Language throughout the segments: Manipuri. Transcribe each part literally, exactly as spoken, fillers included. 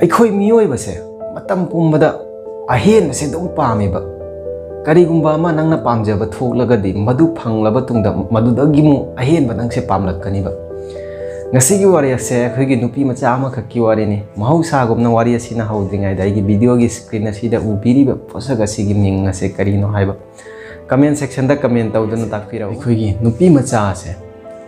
ꯑꯩꯈꯣꯏ ꯃꯤꯑꯣꯏꯕꯁꯦ ꯃꯇꯝ ꯄꯨꯝꯕꯗ ꯑꯍꯦꯟꯕꯁꯦ ꯑꯗꯨꯝ ꯄꯥꯝꯃꯦꯕ꯫ ꯀꯔꯤꯒꯨꯝꯕ ꯑꯃ ꯅꯪꯅ ꯄꯥꯝꯖꯕ ꯊꯣꯛꯂꯒꯗꯤ, ꯃꯗꯨ ꯐꯪꯂꯕ ꯇꯨꯡꯗ ꯃꯗꯨꯗꯒꯤ ꯑꯃꯨꯛ ꯑꯍꯦꯟꯕ ꯅꯪꯁꯦ ꯄꯥꯝꯂꯛꯀꯅꯤꯕ꯫ ꯉꯁꯤꯒꯤ ꯋꯥꯔꯤ ꯑꯁꯦ ꯑꯩꯈꯣꯏꯒꯤ ꯅꯨꯄꯤ ꯃꯆꯥ ꯑꯃꯈꯛꯀꯤ ꯋꯥꯔꯤꯅꯤ꯫ ꯃꯍꯧꯁꯥꯒꯨꯝꯅ ꯋꯥꯔꯤ ꯑꯁꯤꯅ ꯍꯧꯗ꯭ꯔꯤꯉꯩꯗ, ꯑꯩꯒꯤ videoꯒꯤ screen ꯑꯁꯤꯗ ꯎꯕꯤꯔꯤꯕ ꯄꯣꯠꯁꯛ ꯑꯁꯤꯒꯤ ꯃꯤꯡ ꯑꯁꯦ ꯀꯔꯤꯅꯣ ꯍꯥꯏꯕ comment sectionꯗ comment ꯇꯧꯗꯨꯅ ꯇꯥꯛꯄꯤꯔꯛꯎ꯫ ꯑꯩꯈꯣꯏꯒꯤ ꯅꯨꯄꯤ ꯃꯆꯥ ꯑꯁꯦ,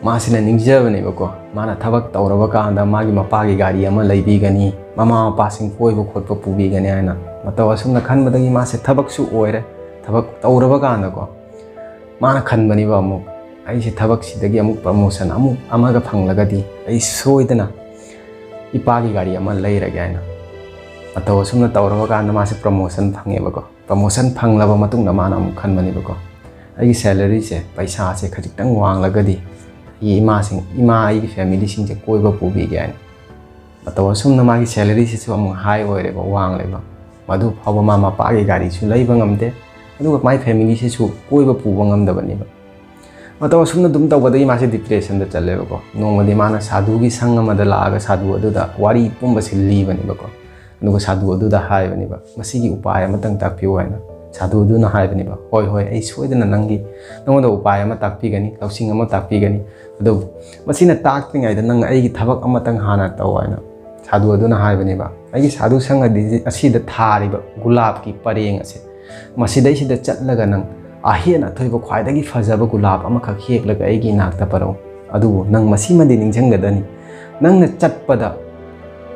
ꯃꯥꯁꯤꯅ ꯅꯤꯡꯖꯕꯅꯦꯕꯀꯣ, ꯃꯥꯅ ꯊꯕꯛ ꯇꯧꯔꯕ ꯀꯥꯟꯗ ꯃꯥꯒꯤ ꯃꯄꯥꯒꯤ ꯒꯥꯔꯤ ꯑꯃ ꯂꯩꯕꯤꯒꯅꯤ, ꯃꯃꯥ ꯃꯄꯥꯁꯤꯡ ꯀꯣꯏꯕ ꯈꯣꯠꯄ ꯄꯨꯕꯤꯒꯅꯤ ꯍꯥꯏꯅ꯫ ꯃꯇꯧ ꯑꯁꯨꯝꯅ ꯈꯟꯕꯗꯒꯤ ꯃꯥꯁꯦ ꯊꯕꯛꯁꯨ ꯑꯣꯏꯔꯦ꯫ ꯊꯕꯛ ꯇꯧꯔꯕ ꯀꯥꯟꯗꯀꯣ, ꯃꯥꯅ ꯈꯟꯕꯅꯦꯕ ꯑꯃꯨꯛ, "ꯑꯩꯁꯦ ꯊꯕꯛꯁꯤꯗꯒꯤ ꯑꯃꯨꯛ promotion ꯑꯃꯨꯛ ꯑꯃꯒ ꯐꯪꯂꯒꯗꯤ ꯑꯩ ꯁꯣꯏꯗꯅ ꯏꯄꯥꯒꯤ ꯒꯥꯔꯤ ꯑꯃ ꯂꯩꯔꯒꯦ" ꯍꯥꯏꯅ꯫ ꯃꯇꯧ ꯑꯁꯨꯝꯅ ꯇꯧꯔꯕ ꯀꯥꯟꯗ ꯃꯥꯁꯦ promotion ꯐꯪꯉꯦꯕꯀꯣ꯫ Promotion ꯐꯪꯂꯕ ꯃꯇꯨꯡꯗ ꯃꯥꯅ ꯑꯃꯨꯛ ꯈꯟꯕꯅꯦꯕꯀꯣ, "ꯑꯩꯒꯤ salaryꯁꯦ, ꯄꯩꯁꯥꯁꯦ ꯈꯖꯤꯛꯇꯪ ꯋꯥꯡꯂꯒꯗꯤ ꯑꯩꯒꯤ ꯏꯃꯥꯁꯤꯡ, ꯏꯃꯥ, ꯑꯩꯒꯤ familyꯁꯤꯡꯁꯦ ꯀꯣꯏꯕ ꯄꯨꯕꯤꯒꯦ" ꯍꯥꯏꯅ꯫ ꯃꯇꯧ ꯑꯁꯨꯝꯅ ꯃꯥꯒꯤ salaryꯁꯤꯁꯨ ꯑꯃꯨꯛ high ꯑꯣꯏꯔꯦꯕ, ꯋꯥꯡꯂꯦꯕ꯫ ꯃꯗꯨ ꯐꯥꯎꯕ ꯃꯥ ꯃꯄꯥꯒꯤ ꯒꯥꯔꯤꯁꯨ ꯂꯩꯕ ꯉꯝꯗꯦ, ꯑꯗꯨꯒ ꯃꯥꯏ familyꯁꯤꯁꯨ ꯀꯣꯏꯕ ꯄꯨꯕ ꯉꯝꯗꯕꯅꯦꯕ꯫ ꯃꯇꯧ ꯑꯁꯨꯝꯅ ꯑꯗꯨꯝ ꯇꯧꯕꯗꯒꯤ ꯃꯥꯁꯦ depressionꯗ ꯆꯠꯂꯦꯕꯀꯣ꯫ ꯅꯣꯡꯃꯗꯤ ꯃꯥꯅ ꯁꯥꯙꯨꯒꯤ ꯁꯪ ꯑꯃꯗ ꯂꯥꯛꯑꯒ ꯁꯥꯙꯨ ꯑꯗꯨꯗ ꯋꯥꯔꯤ ꯄꯨꯝꯕꯁꯦ ꯂꯤꯕꯅꯦꯕꯀꯣ꯫ ꯑꯗꯨꯒ ꯁꯥꯙꯨ ꯑꯗꯨꯗ ꯍꯥꯏꯕꯅꯦꯕ, "ꯃꯁꯤꯒꯤ ꯎꯄꯥꯏ ꯑꯃꯇꯪ ꯇꯥꯛꯄꯤꯌꯨ" ꯍꯥꯏꯅ꯫ ꯁꯥꯙꯨ ꯑꯗꯨꯅ ꯍꯥꯏꯕꯅꯦꯕ, "ꯍꯣꯏ, ꯍꯣꯏ, ꯑꯩ ꯁꯣꯏꯗꯅ ꯅꯪꯒꯤ, ꯅꯉꯣꯟꯗ ꯎꯄꯥꯏ ꯑꯃ ꯇꯥꯛꯄꯤꯒꯅꯤ, ꯂꯧꯁꯤꯡ ꯑꯃ ꯇꯥꯛꯄꯤꯒꯅꯤ꯫ ꯑꯗꯨꯕꯨ ꯃꯁꯤꯅ ꯇꯥꯛꯇ꯭ꯔꯤꯉꯩꯗ ꯅꯪ ꯑꯩꯒꯤ ꯊꯕꯛ ꯑꯃꯇꯪ ꯍꯥꯟꯅ ꯇꯧ" ꯍꯥꯏꯅ ꯁꯥꯙꯨ ꯑꯗꯨꯅ ꯍꯥꯏꯕꯅꯦꯕ꯫ "ꯑꯩꯒꯤ ꯁꯥꯙꯨ ꯁꯪ ꯑꯗꯤ-, ꯑꯁꯤꯗ ꯊꯥꯔꯤꯕ ꯒꯨꯂꯥꯞꯀꯤ ꯄꯔꯦꯡ ꯑꯁꯦ, ꯃꯁꯤꯗꯩꯁꯤꯗ ꯆꯠꯂꯒ ꯅꯪ ꯑꯍꯦꯟ ꯑꯊꯣꯏꯕ ꯈ꯭ꯋꯥꯏꯗꯒꯤ ꯐꯖꯕ ꯒꯨꯂꯥꯞ ꯑꯃꯈꯛ ꯍꯦꯛꯂꯒ ꯑꯩꯒꯤ ꯏꯅꯥꯛꯇ ꯄꯨꯔꯛꯎ꯫ ꯑꯗꯨꯕꯨ ꯅꯪ ꯃꯁꯤꯃꯗꯤ ꯅꯤꯡꯁꯤꯡꯒꯗꯅꯤ, ꯅꯪꯅ ꯆꯠꯄꯗ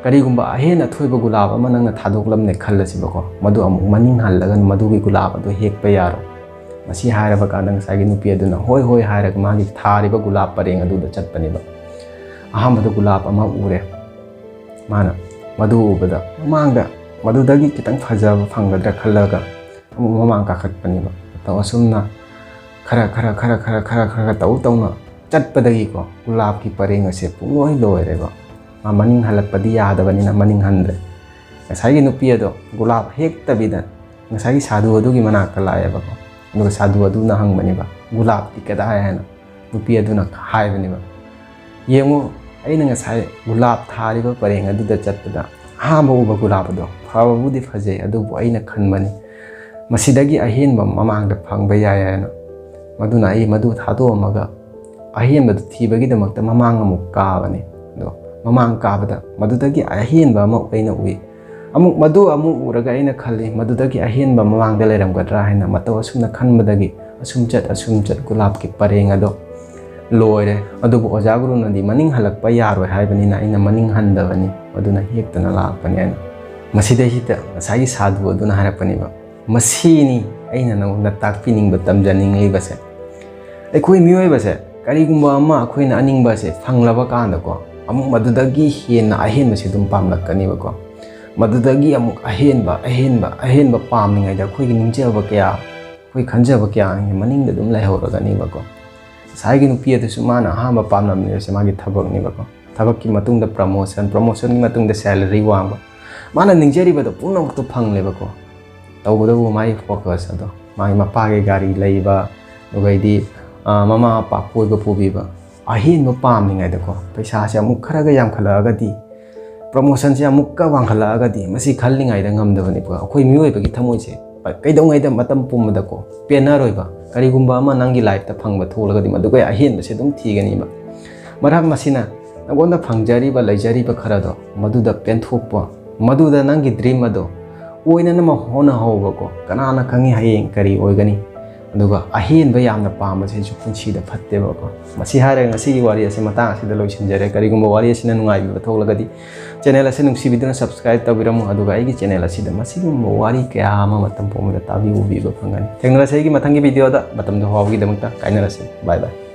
ꯀꯔꯤꯒꯨꯝꯕ ꯑꯍꯦꯟ ꯑꯊꯣꯏꯕ ꯒꯨꯂꯥꯞ ꯑꯃ ꯅꯪꯅ ꯊꯥꯗꯣꯛꯂꯝꯃꯦ ꯈꯜꯂꯁꯤꯕꯀꯣ, ꯃꯗꯨ ꯑꯃꯨꯛ ꯃꯅꯤꯡ ꯍꯜꯂꯒ ꯃꯗꯨꯒꯤ ꯒꯨꯂꯥꯞ ꯑꯗꯨ ꯍꯦꯛꯄ ꯌꯥꯔꯣꯏ"꯫ ꯃꯁꯤ ꯍꯥꯏꯔꯕ ꯀꯥꯟꯗ ꯉꯁꯥꯏꯒꯤ ꯅꯨꯄꯤ ꯑꯗꯨꯅ "ꯍꯣꯏ, ꯍꯣꯏ" ꯍꯥꯏꯔꯒ ꯃꯥꯒꯤ ꯊꯥꯔꯤꯕ ꯒꯨꯂꯥꯞ ꯄꯔꯦꯡ ꯑꯗꯨꯗ ꯆꯠꯄꯅꯦꯕ꯫ ꯑꯍꯥꯟꯕꯗ ꯒꯨꯂꯥꯞ ꯑꯃ ꯎꯔꯦ꯫ ꯃꯥꯅ ꯃꯗꯨ ꯎꯕꯗ ꯃꯃꯥꯡꯗ ꯃꯗꯨꯗꯒꯤ ꯈꯤꯇꯪ ꯐꯖꯕ ꯐꯪꯒꯗ꯭ꯔꯥ ꯈꯜꯂꯒ ꯑꯃꯨꯛ ꯃꯃꯥꯡ ꯀꯥꯈꯠꯄꯅꯦꯕ꯫ ꯃꯇꯧ ꯑꯁꯨꯝꯅ ꯈꯔ, ꯈꯔ, ꯈꯔ, ꯈꯔ, ꯈꯔ, ꯈꯔ, ꯈꯔ ꯇꯧ ꯇꯧꯅ ꯆꯠꯄꯗꯒꯤꯀꯣ, ꯒꯨꯂꯥꯞꯀꯤ ꯄꯔꯦꯡ ꯑꯁꯦ ꯄꯨꯡꯂꯣꯏ ꯂꯣꯏꯔꯦꯕ꯫ ꯃꯥ ꯃꯅꯤꯡ ꯍꯜꯂꯛꯄꯗꯤ ꯌꯥꯗꯕꯅꯤꯅ ꯃꯅꯤꯡ ꯍꯟꯗ꯭ꯔꯦ꯫ ꯉꯁꯥꯏꯒꯤ ꯅꯨꯄꯤ ꯑꯗꯣ ꯒꯨꯂꯥꯞ ꯍꯦꯛꯇꯕꯤꯗ ꯉꯁꯥꯏꯒꯤ ꯁꯥꯙꯨ ꯑꯗꯨꯒꯤ ꯃꯅꯥꯛꯇ ꯂꯥꯛꯑꯦꯕꯀꯣ꯫ ꯑꯗꯨꯒ ꯁꯥꯙꯨ ꯑꯗꯨꯅ ꯍꯪꯕꯅꯦꯕ, "ꯒꯨꯂꯥꯞꯇꯤ ꯀꯗꯥꯏ?" ꯍꯥꯏꯅ꯫ ꯅꯨꯄꯤ ꯑꯗꯨꯅ ꯍꯥꯏꯕꯅꯦꯕ, "ꯌꯦꯡꯉꯨ, ꯑꯩꯅ ꯉꯁꯥꯏ ꯒꯨꯂꯥꯞ ꯊꯥꯔꯤꯕ ꯄꯔꯦꯡ ꯑꯗꯨꯗ ꯆꯠꯄꯗ ꯑꯍꯥꯟꯕ ꯎꯕ ꯒꯨꯂꯥꯞ ꯑꯗꯣ ꯐꯕꯕꯨꯗꯤ ꯐꯖꯩ, ꯑꯗꯨꯕꯨ ꯑꯩꯅ ꯈꯟꯕꯅꯤ, ꯃꯁꯤꯗꯒꯤ ꯑꯍꯦꯟꯕ ꯃꯃꯥꯡꯗ ꯐꯪꯕ ꯌꯥꯏ ꯍꯥꯏꯅ꯫ ꯃꯗꯨꯅ ꯑꯩ ꯃꯗꯨ ꯊꯥꯗꯣꯛꯑꯝꯃꯒ ꯑꯍꯦꯟꯕꯗꯨ ꯊꯤꯕꯒꯤꯗꯃꯛꯇ ꯃꯃꯥꯡ ꯑꯃꯨꯛ ꯀꯥꯕꯅꯤ꯫ ꯑꯗꯣ ꯃꯃꯥꯡ ꯀꯥꯕꯗ ꯃꯗꯨꯗꯒꯤ ꯑꯍꯦꯟꯕ ꯑꯃ ꯑꯩꯅ ꯎꯏ꯫ ꯑꯃꯨꯛ ꯃꯗꯨ ꯑꯃꯨꯛ ꯎꯔꯒ ꯑꯩꯅ ꯈꯜꯂꯤ, ꯃꯗꯨꯗꯒꯤ ꯑꯍꯦꯟꯕ ꯃꯃꯥꯡꯗ ꯂꯩꯔꯝꯒꯗ꯭ꯔꯥ ꯍꯥꯏꯅ ꯃꯇꯧ ꯑꯁꯨꯝꯅ ꯈꯟꯕꯗꯒꯤ ꯑꯁꯨꯝ ꯆꯠ ꯑꯁꯨꯝ ꯆꯠ ꯒꯨꯂꯥꯞꯀꯤ ꯄꯔꯦꯡ ꯑꯗꯣ ꯂꯣꯏꯔꯦ꯫ ꯑꯗꯨꯕꯨ ꯑꯣꯖꯥ ꯒꯨꯔꯨꯅꯗꯤ ꯃꯅꯤꯡ ꯍꯜꯂꯛꯄ ꯌꯥꯔꯣꯏ ꯍꯥꯏꯕꯅꯤꯅ ꯑꯩꯅ ꯃꯅꯤꯡ ꯍꯟꯗꯕꯅꯤ, ꯃꯗꯨꯅ ꯍꯦꯛꯇꯅ ꯂꯥꯛꯄꯅꯤ ꯍꯥꯏꯅ꯫ ꯃꯁꯤꯗꯩꯁꯤꯗ ꯉꯁꯥꯏꯒꯤ ꯁꯥꯗꯨ ꯑꯗꯨꯅ ꯍꯥꯏꯔꯛꯄꯅꯦꯕ, "ꯃꯁꯤꯅꯤ ꯑꯩꯅ ꯅꯉꯣꯟꯗ ꯇꯥꯛꯄꯤꯅꯤꯡꯕ, ꯇꯝꯖꯅꯤꯡꯂꯤꯕꯁꯦ꯫ ꯑꯩꯈꯣꯏ ꯃꯤꯑꯣꯏꯕꯁꯦ ꯀꯔꯤꯒꯨꯝꯕ ꯑꯃ ꯑꯩꯈꯣꯏꯅ ꯑꯅꯤꯡꯕꯁꯦ ꯐꯪꯂꯕ ꯀꯥꯟꯗꯀꯣ, ꯑꯃꯨꯛ ꯃꯗꯨꯗꯒꯤ ꯍꯦꯟꯅ ꯑꯍꯦꯟꯕꯁꯦ ꯑꯗꯨꯝ ꯄꯥꯝꯂꯛꯀꯅꯦꯕꯀꯣ꯫ ꯃꯗꯨꯗꯒꯤ ꯑꯃꯨꯛ ꯑꯍꯦꯟꯕ, ꯑꯍꯦꯟꯕ, ꯑꯍꯦꯟꯕ ꯄꯥꯝꯂꯤꯉꯩꯗ ꯑꯩꯈꯣꯏꯒꯤ ꯅꯤꯡꯖꯕ ꯀꯌꯥ, ꯑꯩꯈꯣꯏ ꯈꯟꯖꯕ ꯀꯌꯥꯒꯤ ꯃꯅꯤꯡꯗ ꯑꯗꯨꯝ ꯂꯩꯍꯧꯔꯒꯅꯦꯕꯀꯣ꯫ ꯉꯁꯥꯏꯒꯤ ꯅꯨꯄꯤ ꯑꯗꯨꯁꯨ ꯃꯥꯅ ꯑꯍꯥꯟꯕ ꯄꯥꯝꯂꯝꯂꯤꯕꯁꯦ ꯃꯥꯒꯤ ꯊꯕꯛꯅꯦꯕꯀꯣ꯫ ꯊꯕꯛꯀꯤ ꯃꯇꯨꯡꯗ promotion, promotionꯒꯤ ꯃꯇꯨꯡꯗ salary ꯋꯥꯡꯕ꯫ ꯃꯥꯅ ꯅꯤꯡꯖꯔꯤꯕꯗꯣ ꯄꯨꯝꯅꯃꯛꯇꯣ ꯐꯪꯂꯦꯕꯀꯣ꯫ ꯇꯧꯕꯇꯕꯨ ꯃꯥꯒꯤ focus ꯑꯗꯣ, ꯃꯥꯒꯤ ꯃꯄꯥꯒꯤ ꯒꯥꯔꯤ ꯂꯩꯕ, ꯑꯗꯨꯒꯩꯗꯤ, ꯑ, ꯃꯃꯥ ꯃꯄꯥ ꯀꯣꯏꯕ ꯄꯨꯕꯤꯕ, ꯑꯍꯦꯟꯕ ꯄꯥꯝꯂꯤꯉꯩꯗꯀꯣ, ꯄꯩꯁꯥꯁꯦ ꯑꯃꯨꯛ ꯈꯔꯒ ꯌꯥꯝꯈꯠꯂꯛꯑꯒꯗꯤ, promotionꯁꯦ ꯑꯃꯨꯛꯀ ꯋꯥꯡꯈꯠꯂꯛꯑꯒꯗꯤ, ꯃꯁꯤ ꯈꯜꯂꯤꯉꯩꯗ ꯉꯝꯗꯕꯅꯤꯀꯣ꯫ ꯑꯩꯈꯣꯏ ꯃꯤꯑꯣꯏꯕꯒꯤ ꯊꯃꯣꯏꯁꯦ ꯀꯩꯗꯧꯉꯩꯗ ꯃꯇꯝ ꯄꯨꯝꯕꯗꯀꯣ ꯄꯦꯟꯅꯔꯣꯏꯕ꯫ ꯀꯔꯤꯒꯨꯝꯕ ꯑꯃ ꯅꯪꯒꯤ lifeꯇ ꯐꯪꯕ ꯊꯣꯛꯂꯒꯗꯤ ꯃꯗꯨꯒ ꯑꯍꯦꯟꯕꯁꯦ ꯑꯗꯨꯝ ꯊꯤꯒꯅꯤꯕ꯫ ꯃꯔꯝ ꯑꯁꯤꯅ ꯅꯉꯣꯟꯗ ꯐꯪꯖꯔꯤꯕ, ꯂꯩꯖꯔꯤꯕ ꯈꯔꯗꯣ ꯃꯗꯨꯗ ꯄꯦꯟꯊꯣꯛꯄ, ꯃꯗꯨꯗ ꯅꯪꯒꯤ dream ꯑꯗꯣ ꯑꯣꯏꯅꯅꯕ ꯍꯣꯠꯅꯍꯧꯕꯀꯣ꯫ ꯀꯅꯥꯅ ꯈꯪꯉꯤ ꯍꯌꯦꯡ ꯀꯔꯤ ꯑꯣꯏꯒꯅꯤ? ꯑꯗꯨꯒ ꯑꯍꯦꯟꯕ ꯌꯥꯝꯅ ꯄꯥꯝꯕꯁꯤꯁꯨ ꯄꯨꯟꯁꯤꯗ ꯐꯠꯇꯦꯕꯀꯣ꯫ ꯃꯁꯤ ꯍꯥꯏꯔꯒ ꯉꯁꯤꯒꯤ ꯋꯥꯔꯤ ꯑꯁꯤ ꯃꯇꯥꯡ ꯑꯁꯤꯗ ꯂꯣꯏꯁꯤꯟꯖꯔꯦ꯫ ꯀꯔꯤꯒꯨꯝꯕ ꯋꯥꯔꯤ ꯑꯁꯤꯅ ꯅꯨꯡꯉꯥꯏꯕꯤꯕ ꯊꯣꯛꯂꯒꯗꯤ channel ꯑꯁꯤ ꯅꯨꯡꯁꯤꯕꯤꯗꯨꯅ subscribe ꯇꯧꯕꯤꯔꯝꯃꯨ, ꯑꯗꯨꯒ ꯑꯩꯒꯤ channel ꯑꯁꯤꯗ ꯃꯁꯤꯒꯨꯝꯕ ꯋꯥꯔꯤ ꯀꯌꯥ ꯑꯃ ꯃꯇꯝ ꯄꯨꯝꯕꯗ ꯇꯥꯕꯤꯕ ꯎꯕꯤꯕ ꯐꯪꯒꯅꯤ꯫ ꯊꯦꯡꯅꯔꯁꯤ ꯑꯩꯒꯤ ꯃꯊꯪꯒꯤ videoꯗ꯫ ꯃꯇꯝꯗꯨ ꯐꯥꯎꯕꯒꯤꯗꯃꯛꯇ ꯀꯥꯏꯅꯔꯁꯤ꯫ Bye bye꯫